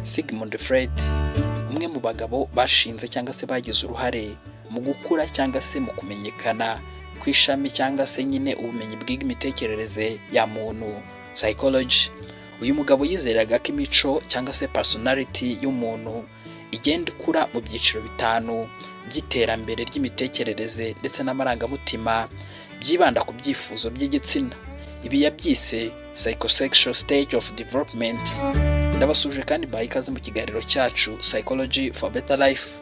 Sigmund Freud, umwe mu bagabo bashinze cyangwa se bagize uruhare mu gukura cyangwa se mu kumenyekana ku ishami cyangwa se nyine ubumenyi bwiga imitekerereze ya muntu, psychology. Uyu mugabo yizeraga ko imico cyangwa se personality y'umuntu igenda ikura mu byiciro bitanu by'iterambere ry'imitekerereze ndetse n'amarangamutima byibanda ku byifuzo by'igitsina. Ibi yabyise psychosexual stage of development. Ndabasuhuje kandi mbahaye ikaze mu kiganiro cyacu Psychology for Better Life.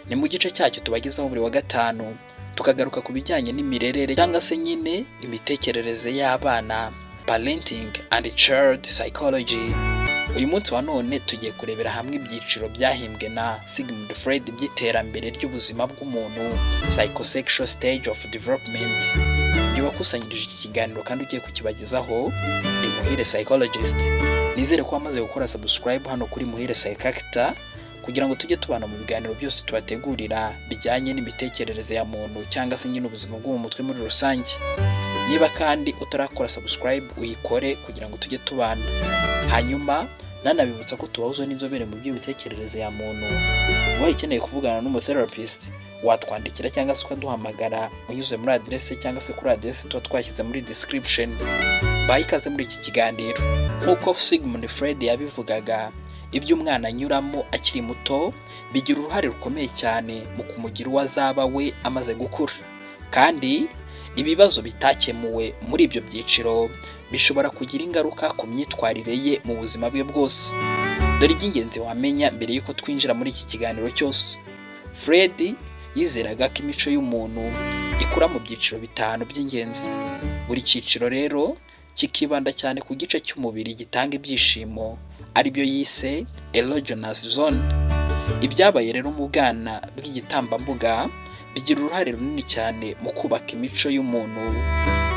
Ni mu gice cyacyo tubagezaho buri wa gatanu, tukagaruka ku bijyanye n'imirerere cyangwa se nyine imitekerereze y'abana, parenting and child psychology. Uyu munsi wa none tugiye kurebera hamwe ibyiciro byahimbwe na Sigmund Freud by'iterambere ry'ubuzima bw'umuntu, psychosexual stage of development. Njye wakusanyirije iki kiganiro kandi ugiye kukibagezaho ni Muhire Psychologist. Nizere ko wamaze gukora subscribe hano kuri Muhire Psychactor kugira ngo tujye tubana mu biganiro byose tubategurira bijyanye n'imitekerereze ya muntu cyangwa se nyine ubuzima bwo mu mutwe muri rusange. Niba kandi utarakora subscribe, uyikore kugira ngo tujye tubana. Hanyuma nanabibutsa ko tubahuza n'inzobere mu by'imitekerereze ya muntu. Ubaye ukeneye kuvugana n'umutherapist, watwandikira cyangwa se ukaduhamagara unyuze muri aderese cyangwa se kuri aderese tuba twashyize muri description. Mbahaye ikaze muri iki kiganiro. Nk'uko Sigmund Freud yabivugaga, ibyo umwana anyuramo akiri muto bigira uruhare rukomeye cyane mu kumugira uwo azaba we amaze gukura, kandi ibibazo bitakemuwe muri ibyo byiciro bishobora kugira ingaruka ku myitwarire ye mu buzima bwe bwose. Dore iby'ingenzi wamenya mbere y'uko twinjira muri iki kiganiro cyose. Freud yizeraga ko imico y'umuntu ikura mu byiciro bitanu by'ingenzi. Buri cyiciro rero kikibanda cyane ku gice cy'umubiri gitanga ibyishimo, aribyo yise erogenous zone. Ibyabaye rero mu bwana bw'igitambambuga bigira uruhare runini cyane mu kubaka imico y'umuntu.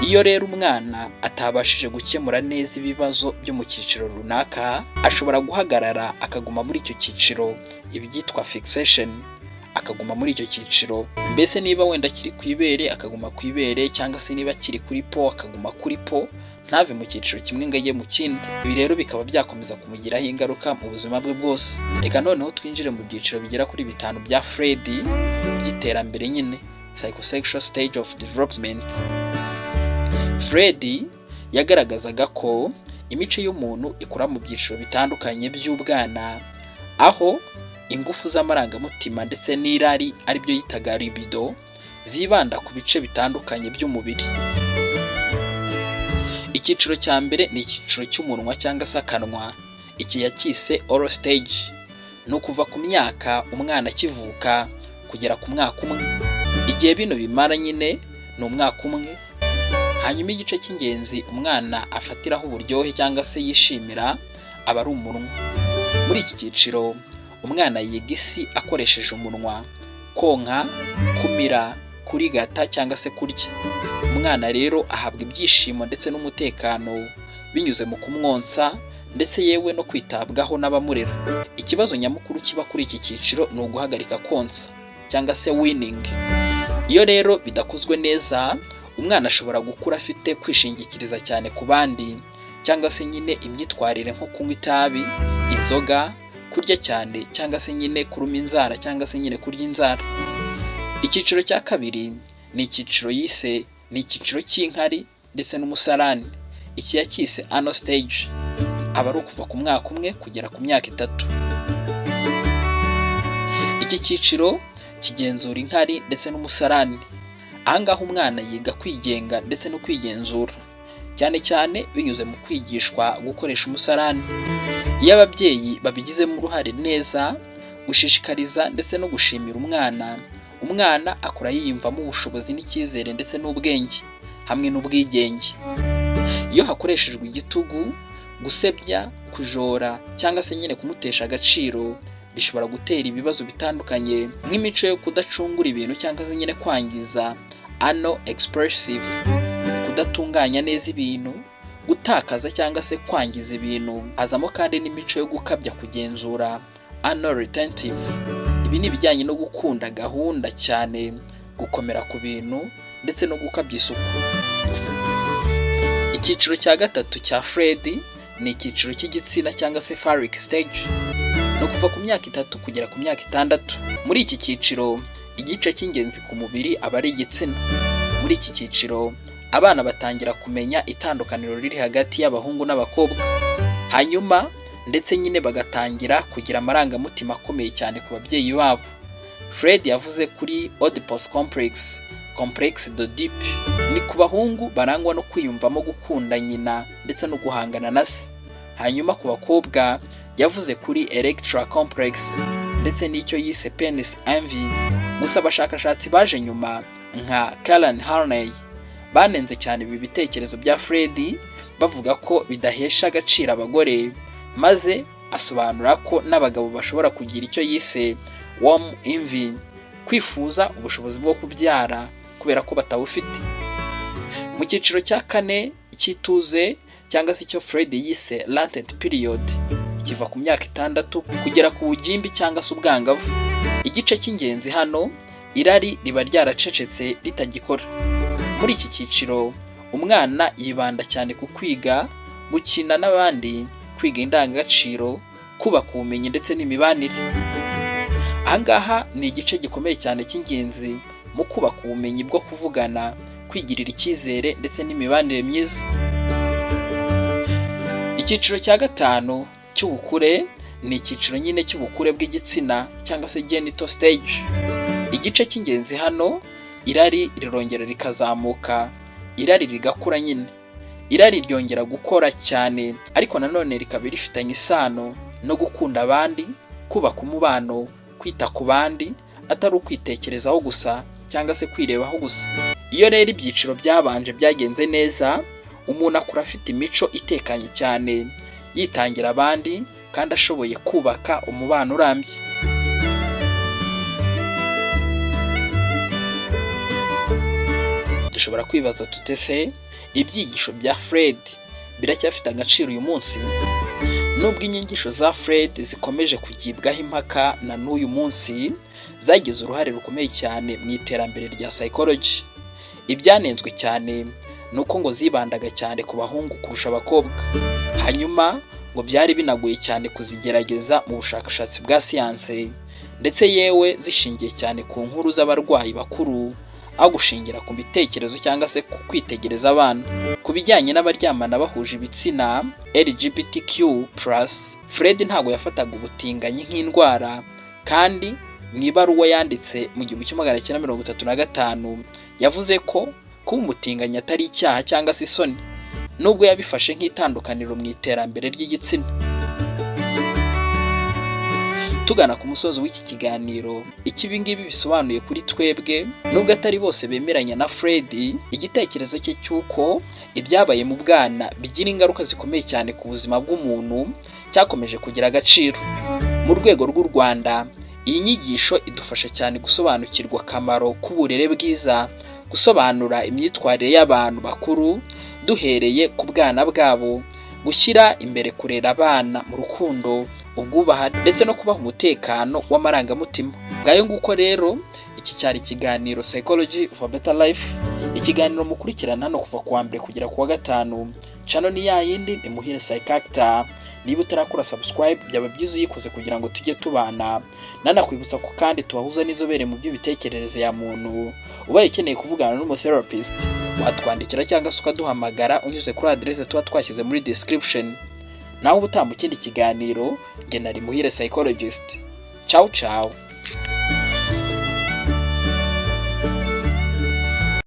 Iyo rero umwana atabashije gukemura neza ibibazo byo mu cyiciro runaka, ashobora guhagarara akaguma muri icyo cyiciro, ibyitwa fixation, akaguma muri icyo cyiciro. Mbese niba wenda akiri ku ibere, akaguma ku ibere, cyangwa se niba akiri kuri po, akaguma kuri po, ntave mu cyiciro kimwe ngo ajye mu kindi. Ibi rero bikaba byakomeza kumugiraho ingaruka mu buzima bwe bwose. Reka noneho twinjire mu byiciro bigera kuri bitanu bya Freud by'iterambere nyine, psychosexual stage of development. Freud yagaragazaga ko imico y'umuntu ikura mu byiciro bitandukanye by'ubwana, aho ingufu z'amarangamutima ndetse n'irari, aribyo yitaga libido, zibanda ku bice bitandukanye by'umubiri. Icyiciro cya mbere ni icyiciro cy'umunwa cyangwa se akanwa. Iki yacyise oral stage. Ni ukuva ku myaka umwana akivuka kugera ku mwaka umwe. Igihe bino bimara nyine ni umwaka umwe. Hanyuma igice cy'ingenzi umwana afatiraho uburyohe cyangwa se yishimira aba ari umunwa. Muri iki cyiciro umwana yiga isi akoresheje umunwa: konka, kumira, kurigata cyangwa se kurya. Umwana rero ahabwa ibyishimo ndetse n'umutekano binyuze mu kumwonsa ndetse yewe no kwitabwaho n'abamurera. Ikibazo nyamukuru kiba kuri iki cyiciro ni uguhagarika konsa cyangwa se weaning. Iyo rero bidakozwe neza, umwana ashobora gukura afite kwishingikiriza cyane ku bandi, cyangwa se nyine imyitwarire nko kunywa itabi, inzoga, kurya cyane, cyangwa se nyine kuruma inzara, cyangwa se nyine kurya inzara. Icyiciro cya kabiri ni icyiciro yise ni icyiciro cy'inkari ndetse n'umusarani. Iki yacyise anal stage. Aba ari ukuva ku mwaka umwe kugera ku myaka 3. Iki cyiciro kigenzura inkari ndetse n'umusarani. Ahangaha umwana yiga kwigenga ndetse no kwigenzura, cyane cyane binyuze mu kwigishwa gukoresha umusarani. Iyo ababyeyi babigizemo uruhare neza, gushishikariza ndetse no gushimira umwana, umwana akura yiyumvamo ubushobozi n'icyizere ndetse n'ubwenge hamwe n'ubwigenge. Iyo hakoreshejwe igitugu, gusebya, kujora cyangwa se nyine kumutesha agaciro, bishobora gutera ibibazo bitandukanye nk'imico yo kudacungura ibintu cyangwa se nyine kwangiza, anal expressive, kudatunganya neza ibintu, gutakaza cyangwa se kwangiza ibintu. Hazamo kandi n'imico yo gukabya kugenzura, anal retentive. Ibi ni ibijyanye no gukunda gahunda cyane, gukomera ku bintu ndetse no gukabya isuku. Icyiciro cya gatatu cya Freud ni icyiciro cy'igitsina cyangwa se phallic stage. Ni ukuva ku myaka 3 kugera ku myaka 6. Muri iki cyiciro, igice cy'ingenzi ku mubiri aba ari igitsina. Muri iki cyiciro, abana batangira kumenya itandukaniro riri hagati y'abahungu n'abakobwa, hanyuma ndetse nyine bagatangira kugira amarangamutima akomeye cyane ku babyeyi babo. Freud yavuze kuri Oedipus complex, complexe d'Oedipe. Ni ku bahungu barangwa no kwiyumvamo gukunda nyina ndetse no guhangana na se. Hanyuma ku bakobwa yavuze kuri Electra complex ndetse n'icyo yise penis envy. Gusa abashakashatsi baje nyuma nka Karen Horney banenze cyane ibi bitekerezo bya Freud, bavuga ko bidahesha agaciro abagore, maze asobanura ko n'abagabo bashobora kugira icyo yise womb envy, kwifuza ubushobozi bwo kubyara kubera ko batabufite. Mu cyiciro cya kane cy'ituze, cyangwa se icyo Freud yise latent period, kiva ku myaka 6 kugera ku bugimbi cyangwa se ubwangavu. Igice cy'ingenzi hano, irari riba ryaracecetse, ritagikora. Muri iki cyiciro, umwana yibanda cyane ku kwiga, gukina n'abandi, kwiga indangagaciro, kubaka ubumenyi ndetse n'imibanire. Ahangaha ni igice gikomeye cyane cy'ingenzi mu kubaka ubumenyi bwo kuvugana, kwigirira icyizere ndetse n'imibanire myiza. Icyiciro cya gatanu cy'ubukure ni icyiciro nyine cy'ubukure bw'igitsina cyangwa se genital stage. Igice cy'ingenzi hano, irari rirongera rikazamuka, irari rigakura nyine. Irari ryongera gukora cyane, ariko nanone rikaba rifitanye isano no gukunda abandi, kubaka umubano, kwita ku bandi, atari ukwitekerezaho gusa cyangwa se kwirebaho gusa. Iyo rero ibyiciro byabanje byagenze neza, umuntu akura afite imico itekanye cyane, yitangira abandi kandi ashoboye kubaka umubano urambye. Dushobora kwibaza tuti: "Se ibyigisho bya Freud biracyafite agaciro uyu munsi?" Nubwo inyigisho za Freud zikomeje kugibwaho impaka na n'uyu munsi, zagize uruhare rukomeye cyane mu iterambere rya psychology. Ibyanenzwe cyane ni uko ngo zibandaga cyane ku bahungu kurusha abakobwa, hanyuma ngo byari binagoye cyane kuzigerageza mu bushakashatsi bwa siyanse, ndetse yewe zishingiye cyane ku nkuru z'abarwayi bakuru aho gushingira ku bitekerezo cyangwa se ku kwitegereza abana. Ku bijyanye n'abaryamana bahuje ibitsina, LGBTQ+, Freud ntabwo yafataga ubutinganyi nk'indwara, kandi mu ibaruwa yanditse mu 1935 yavuze ko kuba umutinganyi atari icyaha cyangwa se isoni, nubwo yabifashe nk'itandukaniro mu iterambere ry'igitsina. Tugana ku musozo w'iki kiganiro, icyo ibi ngibi bisobanuye kuri twebwe: nubwo atari bose bemeranya na Freud, igitekerezo cye cy'uko ibyabaye mu bwana bigira ingaruka zikomeye cyane ku buzima bw'umuntu cyakomeje kugira agaciro. Mu rwego rw'u Rwanda, iyi nyigisho idufasha cyane gusobanukirwa akamaro k'uburere bwiza, gusobanura imyitwarire y'abantu bakuru duhereye ku bwana bwabo, gushyira imbere kurera abana mu rukundo, ubwubahane ndetse no kubaha umutekano w'amarangamutima. Ngayo nguko rero, iki cyari ikiganiro Psychology for Better Life, ikiganiro mukurikirana hano kuva ku wa mbere kugera ku wa gatanu. Channel ni ya yindi, ni Muhire Psychactor. Niba utarakora subscribe, byaba byiza uyikoze kugira ngo tujye tubana. Nanakwibutsa ko kandi tubahuza n'inzobere mu by'imitekerereze ya muntu. Ubaye ukeneye kuvugana n'umutherapist, watwandikira cyangwa se ukaduhamagara unyuze kuri adresse tuba twashyize muri description. Naho ubutaha mu kindi kiganiro, njye nari Muhire Psychologist. Ciao ciao.